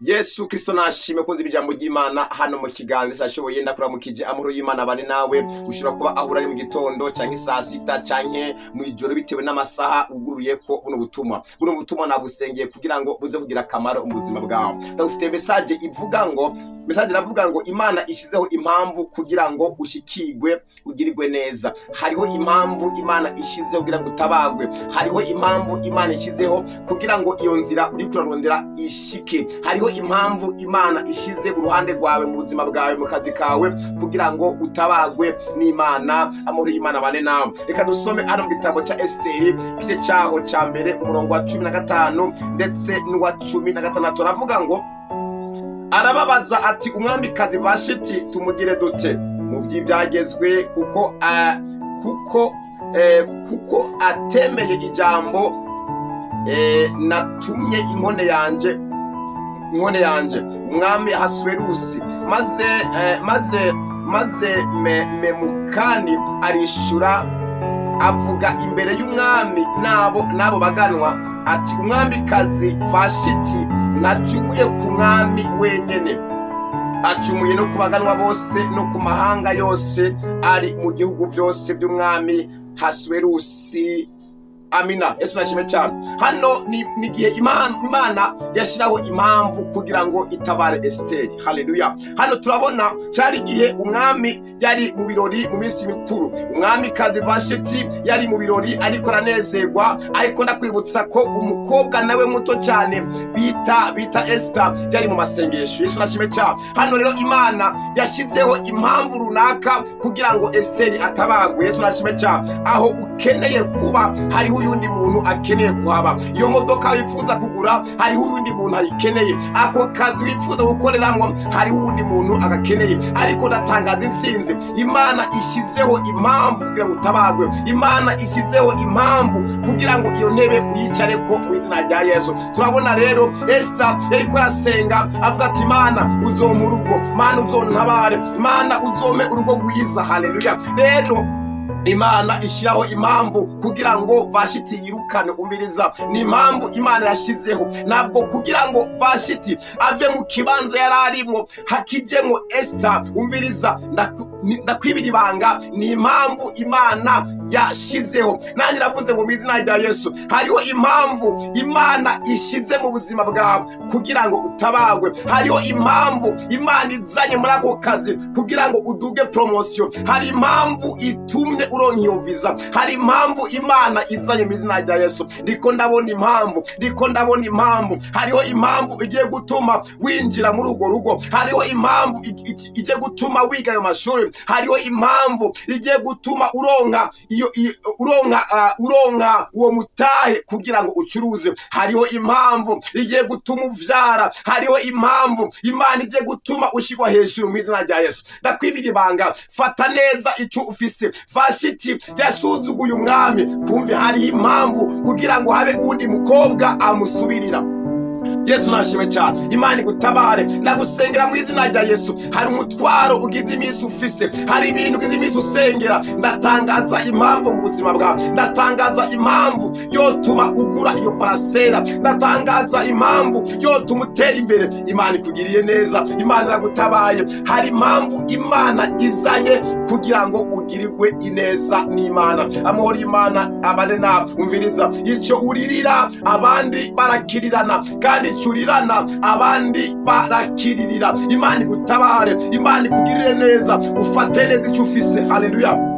Yesu Kristo nashimwe. Kunze ijambo ry'Imana hano mu kiganza cyashoboye. Ndakuramukije, amahoro y'Imana bane nawe. Ushobora kuba aho uri mu gitondo canke saa sita canke mu ijoro, bitewe n'amasaha uguruye ko buno butumwa. Buno butumwa nabusengeye kugira ngo buze kugira akamaro mu buzima bwawe. Ndagufitiye message ivuga ngo, message iravuga ngo: Imana ishizeho impamvu kugira ngo ushikigwe, ugirirwe neza. Hariho impamvu Imana ishizeho kugira ngo utabagwe. Hariho impamvu Imana ishizeho kugira ngo iyo nzira uriko urarondera ishike. Hariho impamvu Imana ishize uruhande rwawe, mu buzima bwawe, mu kazi kawe, kugira ngo utabagwe n'Imana. Amahoro y'Imana bane nawe. Reka dusome hano mu gitabo cya Esiteri, igice cyaho cya mbere, umurongo wa 15 ndetse n'uwa 16. Aravuga ngo: Arababaza ati: "Umwamikazi Vashiti tumugire dute mu by'ibyagezwe, kuko atemeye ijambo natumye inkone yanje umwami Ahasuwerusi?" Maze Memukani arishura, avuga imbere y'umwami n'abo baganwa ati: "Umwamikazi Vashiti ntacumuye ku mwami wenyene, acumuye no ku baganwa bose no ku mahanga yose ari mu gihugu byose by'umwami Hasuwerusi." Amina. Yesu nashime cyane. Hano ni igihe Imana yashyiraho impamvu kugira ngo itabare Esiteri. Haleluya. Hano turabona cyari igihe umwami yari mu birori, mu minsi mikuru. Umwamikazi Vashiti yari mu birori, ariko aranezerwa. Ariko ndakwibutsa ko umukobwa nawe muto cyane bita Esita yari mu masengesho. Yesu nashime cyane. Hano rero Imana yashyizeho impamvu runaka kugira ngo Esiteri atabagwe. Yesu nashime cyane. Aho ukeneye kuba, hariho uyundi muntu akeneye kuhaba. Iyo modoka wifuza kugura, hariho uyundi muntu ayikeneye. Ako kazi wifuza gukoreramwo, hariho uwundi muntu agakeneye. Ariko ndatangaza intsinzi. Imana ishyizeho impamvu kugira ngo utabagwe. Imana ishyizeho impamvu kugira ngo iyo ntebe uyicareko, mu izina rya Yesu. Turabona rero Esita yariko arasenga, avuga ati: "Imana, uzompa urugo. Mana, uzontabare. Mana, uzompe urugo rwiza." Haleluya. Rero Imana ishyiraho impamvu kugira ngo Vashiti yirukane. Umviriza, ni impamvu Imana yashyizeho, ntabwo kugira ngo Vashiti ave mu kibanza yari arimo hakijemo Esita. Umviriza, ndakwibira ibanga, ni impamvu Imana yashyizeho. Nanjye navuze ngo mu izina rya Yesu, hariho impamvu Imana ishyize mu buzima bwawe kugira ngo utabagwe. Hariho impamvu Imana izanye muri ako kazi kugira ngo uduge promotion. Hari impamvu itumye uronka iyo visa. Hari impamvu Imana izanye mu izina rya Yesu. Ndiko ndabona impamvu, ndiko ndabona impamvu. Hariho impamvu igiye gutuma winjira muri urwo rugo. Hariho impamvu igiye gutuma wiga ayo mashuri. Hariho impamvu igiye gutuma uronka uronka uwo mutahe kugira ngo ucuruze. Hariho impamvu igiye gutuma uvyara. Hariho impamvu Imana igiye gutuma ushyirwa hejuru mu izina rya Yesu. Ndakwibira ibanga, fata neza icyo ufise. Vashiti yasuzuguye umwami, kumve hariho impamvu kugira ngo habe uwundi mukobwa amusubirira. Yesu nashime cyane. Imana igutabare. Ndagusengera mu izina rya Yesu. Hari umutwaro ugize iminsi ufise, hari ibintu ugize iminsi usengera. Ndatangaza impamvu mu buzima bwawe. Ndatangaza impamvu yotuma ugura iyo parcelle. Ndatangaza impamvu yotuma utera imbere. Imana ikugiriye neza, Imana iragutabaye. Hari impamvu Imana izanye kugira ngo ugirirwe ineza n'Imana. Amahoro y'Imana abane nawe. Umviriza, icyo uririra abandi barakirirana, kandi icyo urirana abandi barakiririra. Imana igutabare, Imana ikugirire neza, ufate neza icyo ufise. Haleluya.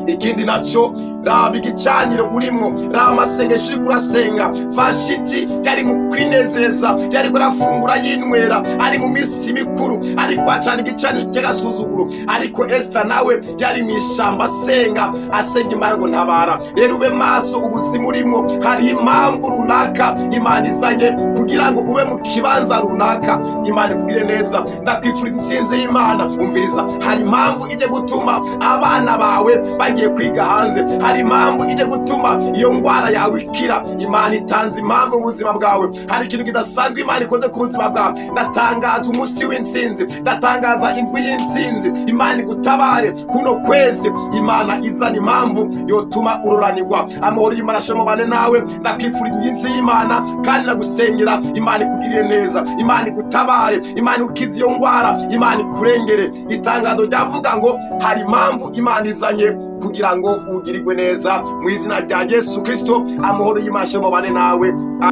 Ikindi nacyo, raba igicaniro urimwo, raba amasengesho uriko urasenga. Vashiti yari mu kwinezeza, yariko arafungura, yinywera, ari mu minsi mikuru, ariko acana igicaniro cy'agasuzuguro. Ariko Esita nawe yari mu ishamba asenga, asenga Imana ngo: "Ntabara." Rero ube maso, ubuzima urimo, hari impamvu runaka Imana izanye kugira ngo ube mu kibanza runaka. Imana ikugire neza. Ndakwifuriza intsinzi y'Imana. Umviriza, hari impamvu ijya gutuma abana bawe bagiye kwiga hanze. Hari impamvu ije gutuma iyo ndwara yawe ikira. Imana itanze impamvu mu buzima bwawe. Hari ikintu kidasanzwe Imana ikoze ku buzima bwawe. Ndatangaza umunsi w'intsinzi, ndatangaza indwi y'intsinzi. Imana igutabare kuno kwezi. Imana izana impamvu yotuma uroranirwa. Amahoro y'Imana ashobora nawe. Ndakwifuriza iminsi y'Imana kandi ndagusengera. Imana ikugirire neza, Imana igutabare, Imana igukize iyo ndwara, Imana ikurengere. Itangazo ryavuga ngo hari impamvu Imana izanye kugira ngo ugirirwe neza mu izina rya Yesu Kristo. Amahoro y'Imana ashobora nawe.